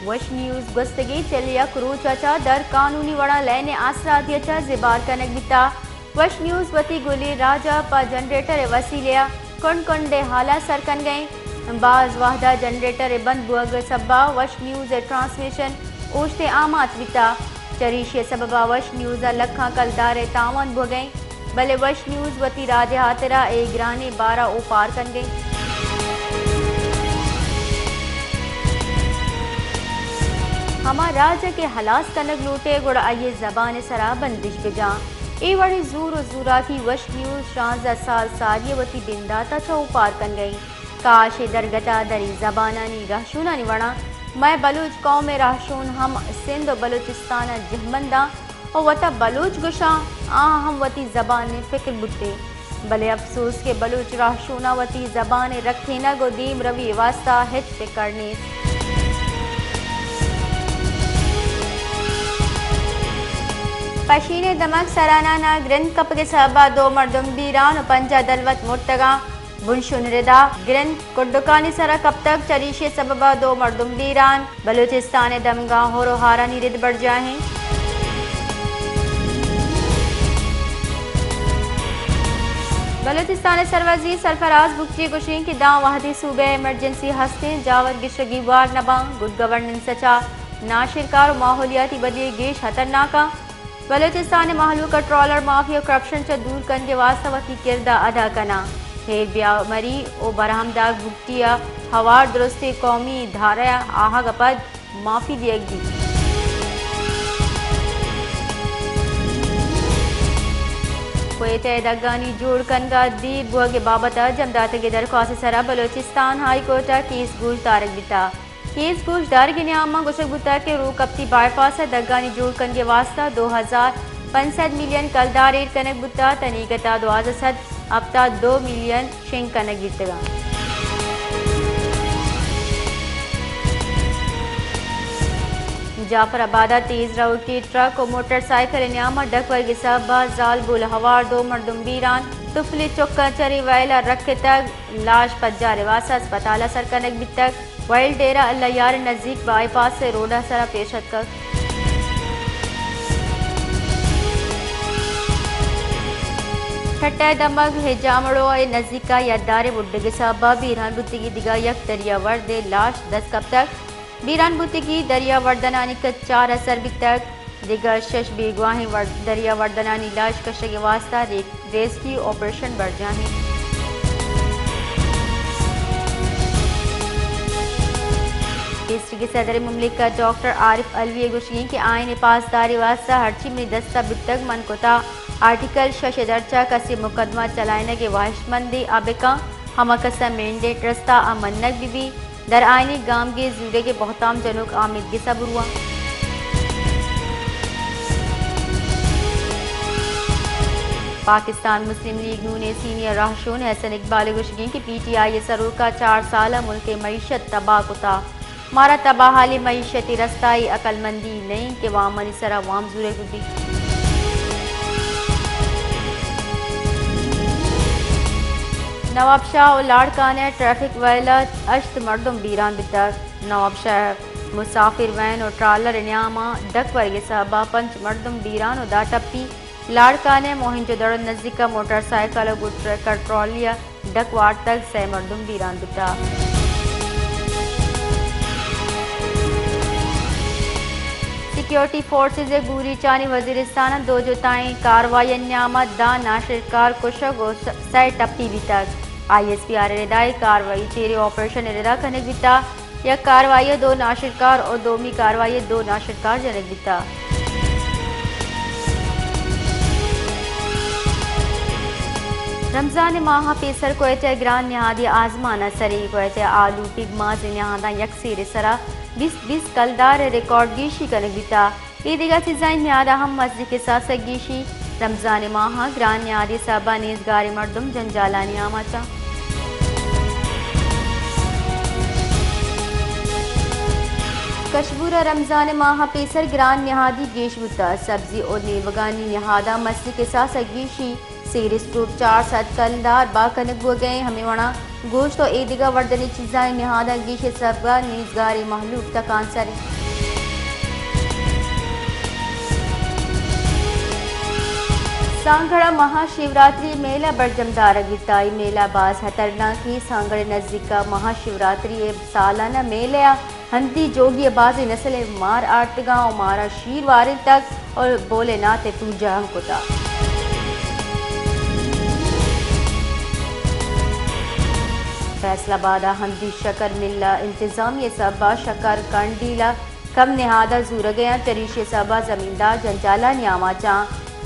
وش نیوز گوستگیں چل یک روچ ءَ چہ در قانونی وڑا لین ءِ آسراتی ءَ چہ زبار کنگ بیتا۔ وش نیوز وتی گلیں راج ءَ پہ جنریٹر ءِ وسیلے ءَ کنڈ کنڈ ءِ حال ءَ سر کنگ ءَ ایں۔ باز وہد ءَ جنریٹر ءِ بند بوگ ءِ سبب ءَ وش نیوز ءِ ٹرانسمیشن اوشت ءِ آماچ بیتا۔ چریشی ءِ سبب ءَ وش نیوز ءَ لکھاں کلدار ءِ تاوان بوگ ءَ ایں۔ بلے وش نیوز وتی راج ءِ ہاترا اے گرانیں بار ءَ اوپار کنگ ءَ ایں۔ ہما راج ءَ کہ ہلاس کنگ لوٹے، گڑا آئی ءِ زبان ءِ سرا بندش بجاں۔ اے وڑیں زور ءُ زوراکی وش نیوز شانزدہ سال ساری ءَ وتی بندات ءَ چہ اوپار کنگ ءَ ایں۔ کاش اے درگت ءَ دریں زبانانی رہشونانی وڑا مئے بلوچ قوم ءِ رہشون ہم سندھ ءُ بلوچستان ءَ جہمنداں ءُ وتا بلوچ گوشاں، آہاں ہم وتی زبان ءِ فکر بوتیں۔ بلے افسوس کہ بلوچ رہشوناں وتی زبان ءِ رکھینگ ءُ دیمروی ءِ واستہ ہچ فکر نیست۔ پشین ءِ دمگ سرانان ءَ گرند کپگ ءِ سبب ءَ دو مردم بیران ءُ پنجاہ دلوت مرتگاں۔ بنشون ردا گرند کڈکانی سرا کپتگ، چریشی ءِ سبب ءَ دو مردم بیران۔ بلوچستان ءِ دمگاں ہور ءُ ہارانی رد برجاہ ایں۔ بلوچستان ءِ سروزیر سرفراز بگٹی گوشیں کہ داں وہدی صوبہ ءَ ایمرجنسی ہستیں، جاور گشگی وار نہ باں، گڈ گورننس ءَ چہ ناشرکار ءُ ماحولیاتی بدلی گیش خطرناک آں۔ بلوچستان ءِ مہلوک ءَ ٹرالر مافیا ءُ کرپشن چہ دور کنگ ءِ واستہ وتی کرد ءَ ادا کناں۔ ہیر بیامری ءُ برہمداگ بگٹی ءَ ہوار درستیں قومی دھارہ ءَ آہگ ءَ پد معافی دیگ بیت۔ کویت ءَ دگانی جوڑ کنگ ءَ دیر بوگ ءِ بابت ءَ جمع داتگیں درخواست ءِ سرا بلوچستان ہائی کورٹ ءَ کیس گوش دارگ بیتگ۔ کیس گوش دارگ ءِ نیام ءَ گوشگ بوتگ کہ روکپتی بائی پاس ءِ دگانی جوڑ کنگ ءِ واستہ دو ہزار پنچ سد ملین کلدار ایر کنگ بوتگ، تنیگت ءَ دوازدہ سد ہپتاد دو ملین شنگ کنگ بیتگ انت۔ جعفر آباد ءَ تیز روکی ٹرک ءُ موٹر سائیکل ءِ نیام ءَ ڈک ورگ ءِ سبب ءَ زالبول ہوار دو مردم بیران، تفلی چکاں چرے ویل ءَ رکتگ، لاش پجار ءِ واستہ ہسپتال ءَ سر کنگ بیتگ۔ ویل ڈیرہ اللہ یار ءِ نزیک بائی پاس ءِ روڈ ءِ سرا پیش اتکگ۔ ٹھٹہ ءِ دمگ ہجامڑو ءِ نزیک ءَ یدار ءِ بڈگ ءِ سبب ءَ بیران بوتگی دگہ یک دریا وردے لاش دست کپتگ۔ بیران بوتگی دریا وردنانی کچ چار ءَ سر بیتگ۔ دگہ شش بیگواہیں ور-، دریا وردنانی لاش کشگ ءِ واستہ ری-، ریسکیو آپریشن برجاہ اِنت۔ ایسٹی ءِ صدر مملکت ڈاکٹر عارف علوی ءِ گوشگ اِنت کہ آئین ءِ پاسداری ءِ واستہ ہرچی منی دست ءَ بوتگ من کتگ۔ آرٹیکل شش ءِ درچ ءَ کسے مقدمہ چلائینگ ءِ واہشتمندے ءَ بکن، ہما کس ءَ مینڈیٹ رستہ آ منگ بہ بیت۔ در آئینی گامگیج زورگ ءِ بہتام جنوک آ مید گس ءَ برواں۔ پاکستان مسلم لیگ نون ءِ سینئر راہشون احسن اقبال ءِ گوشگ اِنت کہ پی ٹی آئی ءِ سروک ءَ چار سال ءَ ملک ءِ معیشت تباہ کتگ۔ مارا تباہحالی معیشتی رستہ ءِ عقلمندی نہ اِنت کہ وامانی سرا وام زورگ بہ بیت۔ نواب شاہ ءُ لاڑکانہ ءِ ٹریفک ویل ءَ ہشت مردم بیران بیتگ۔ نواب شاہ ءِ مسافر وین ءُ ٹرالر ءِ نیام ءَ ڈک ورگ ءِ سبب ءَ پنچ مردم بیران ءُ دہ ٹپی۔ لاڑکانہ ءِ موہنجو دڑو ءِ نزیک ءَ موٹر سائیکل ءُ گڈ ٹرک ءَ ٹرالی ءَ ڈک وارتگ، سئے مردم بیران بوتگ۔ سیکیورٹی فورسز ءِ گوریچانی وزیرستان ءَ دو جتائیں کاروائی ءِ نیام ءَ دہ ناشرکار کشگ ءُ س-، سئے ٹپی بیتگ۔ آئی ایس پی آر ءِ ردا اے کاروائی چیریں آپریشن ءِ ردا کنگ بیتگ۔ یک کاروائی ءَ دو ناشرکار ءُ دومی کاروائی ءَ دو ناشرکار جنگ بیتگ۔ رمضان ءِ ماہ ءَ پیسر کوئٹہ ءِ گران نہادی آزمان ءَ سریں۔ کوئٹہ ءِ آلو، پگماز ءِ نہاداں یک سیر ءِ سرا بیست بیست کلدار ءِ ریکارڈ گیشی کنگ بیتگ۔ اے دگہ چیزانی نہاد ءَ ہم مزنیں کساس ءِ گیشی۔ رمضان ءِ ماہ ءَ گران نہادی سبب ءَ نیزگاریں مردم جنجالانی آماچ اَنت۔ کشبور ءَ رمضان ءِ ماہ ءَ پیسر گران نہادی گیش بوتگ۔ سبزی ءُ نیمگانی نہاد ءَ مزنیں کساس ءِ گیشی۔ سیر اسٹور چار سد کلدار بہا کنگ بوگ ءَ اِنت۔ ہمے وڑا گوشت و ایدگہ وردنی چیزانی نہاداں گیش ء سبب ء نیزگاریں مہلوک تکانسر انت۔ سانگھڑ ء مہا شیوراتری میلہ برجم دارگ بیت۔ اے میلہ باز ہترناکیں۔ سانگھڑ ء نزیک ء مہا شیوراتری ء سالانہ میلہ ء ہندی جوگی ء بازیں نسل ء مار آرتگاں و مارا شیر وارینتگ و بولے نات ء پوجا ہم کتگ۔ فیصل آباد ء ہندی شکر مل ء انتظامی ء سبب ء شکر کانڈیل ء کم نہاد ء زورگ ء انت، چریشی ء سبب ء زمیندار جنجالانی آماچ آں۔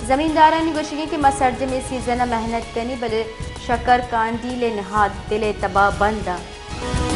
زمیندارانی گوشگ انت کہ ما سرجمیں سیزن ء محنت کنیں، بلے شکر کانڈیل ء نہاد دل ء تباہ بند انت۔